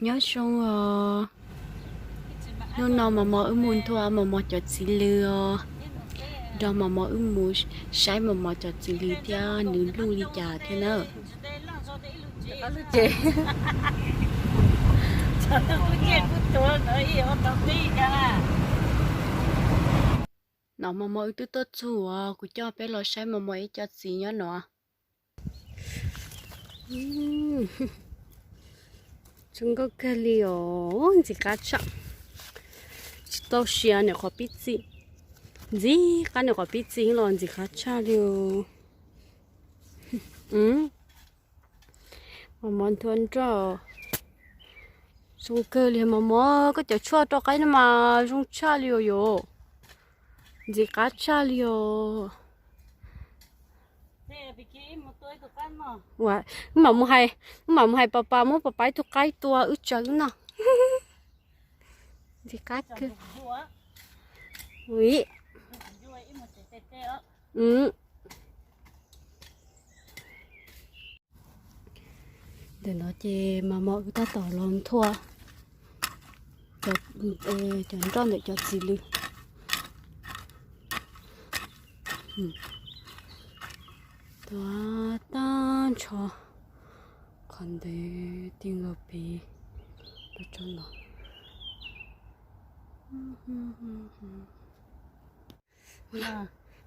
Nyob zoo os. Hnub no Mos Mos wb mus nthua Mos Mos cov txiv lws os. Nrog Mos Mos wb mus saib Mos Mos cov txiv lws thiab nws luj li cas thiab na. No Mos Mos wb twb tuaj txog os, kuv coj peb los saib Mos Mos ib co txiv nyob no. Zoo nkauj kawg li os, ntxim qab tshaj. Tsis tau siav nws qhov pib txi, ntxim qab nws qhov pib txi los ntxim qab tshaj li os. Mos Mos nthua nroj. Zoo kawg li Mos Mos, koj cov tshuaj rau qaib no mas zoo tshaj li os yom. Ntxim qab tshaj li os. Wb mam mus hais, wb mam mus hais Pas Pas muab Pas Pas ib tug qaib tua wb tsawv noj. Ntxim qab kawg. Ntawm no ces Mos Mos wb tab tom los nthua cov nroj ntawm cov txiv lws. Tua tag nrho qhov ntev ti nkaus pem rau tso no.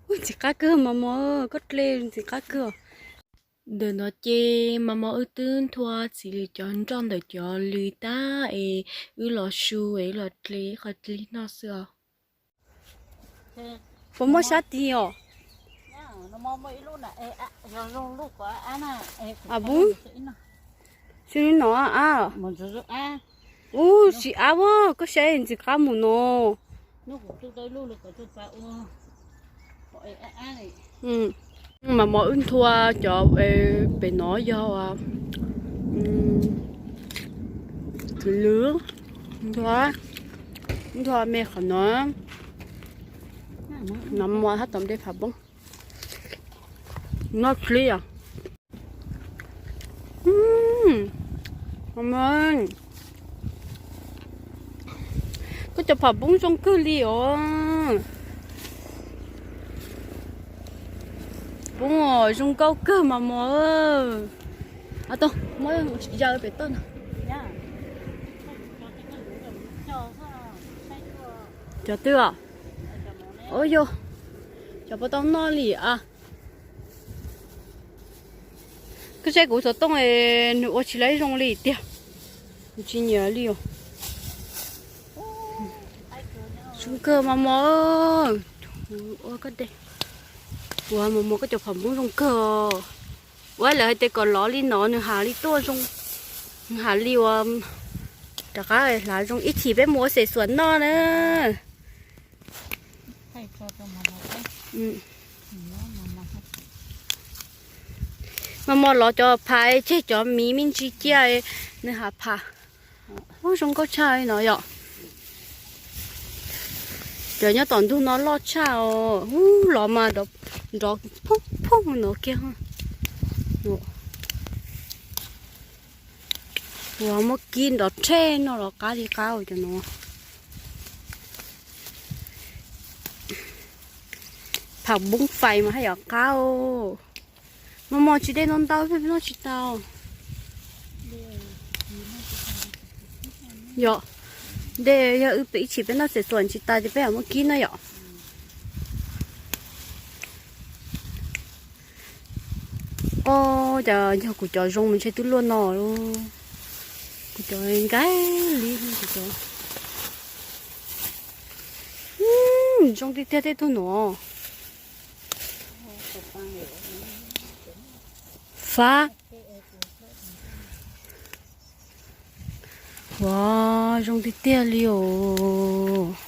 Ntxim qab kawg Mos Mos, koj hle ntxim qab kawg. Ntawm no ces Mos Mos wb twb nthua txiv lws cov nroj ntawm cov lws tag es wb los su es wb los hle ib qho hle noj xwb os. Puas muaj sab tid os? Ab, su li no ab. Ub, tsis ab, koj saib ntxim qab mus no. Mos Mos wb nthua cov pem no yog txiv lws, nthua me qhov no, no muaj hab tom nplej pham poob. Noj pliab. Koj cov pham poob zoo kawg li os. Poob zoo nkauj kawg Mos Mos. Muab ya pem toj no. Cov twg os? Ua yog cov puas tau noj li a? Koj saib kuv xov tooj es nws ua tsis laib zoo li tiag. Kuv tsis nyiam li os. Zoo kawg Mos Mos. Ua koj de. Ua Mos Mos koj cov pham poob zoo kawg. Ua lawv hais tias kom lov li no nws has li tuaj zoo. Nws has li ua rov qab hlav zoo ib chim peb mus ua xeem xuam noj na. Mos Mos lov cov pham tseg cov miv me ntsis cia nws has pham. Ub, zoo nkauj tshaj li no yom. Cov nyob tom ntug no loj tshaj os. Ub, lov mas nrov phooj phooj no kiag. Ua muab kib nrov rhe no los qab li qab cov no. Pham poob fais mas haj yam qab os. Mos Mos tsis de ntau ntau peb noj tsis tau. Yom, de yog wb pem ib chim peb noj xeem xuam tsis tas ces peb mam muab kib na yom. Ob, cas yog kuv cov zoo mas ntshe twb luaj no lauj. Kuv cov nkaig li kuv cov. Zoo tiag tiag tej tug no. Fab. Ua, zoo tiag tiag li os.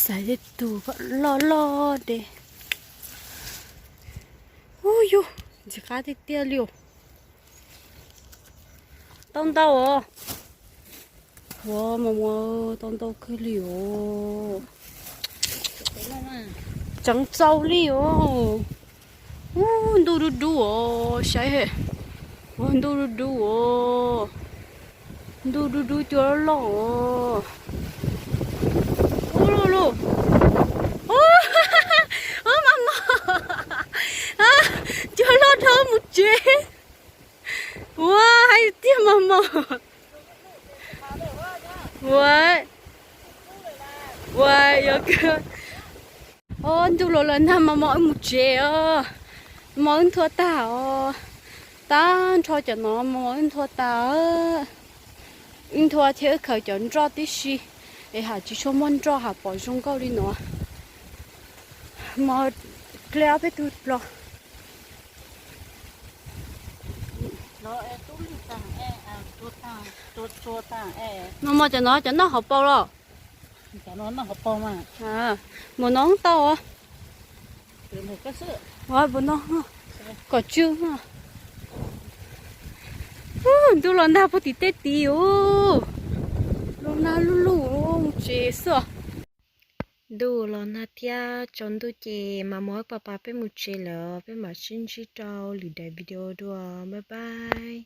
Xaiv tej tug loj loj de. Ub yug, ntxim qab tiag tiag li os. Tau ntau os. Ua, Mos Mos, tau ntau kawg li os. Tseev txaus li os. Ub, Ntuj dub dub os, saib he. Ua ntuj dub dub os. Ntuj dub dub cua loj loj os. Ub, ub, ub, mas mos. Cua loj dhau mus tsev. Ua, hais tiag mas mos. Ua, ua, yog kawg. Ob, ntuj los lawm ntag, mas mos wb mus tsev os. Mos wb nthua tag os. Tag nrho cov no mos wb nthua tag. Wb nthua thiab wb khaws cov nroj tib si, es ham tsis tshua muaj nroj ham pom zoo nkauj li no. Mos dle ob peb tug los. Mas mos cov no cov noj hauv paus los? Mus no tau. Ua, mus no, kom tsw. Ntuj los nag puag tim tej tid os. Los nag lug lug mus tsev xwb os. Ntuj los nag thiab tsaus ntuj ces mas mos wb pas pas peb mus tsev lawm, peb mam sib ntsib rau lwm daim video dua, bye bye.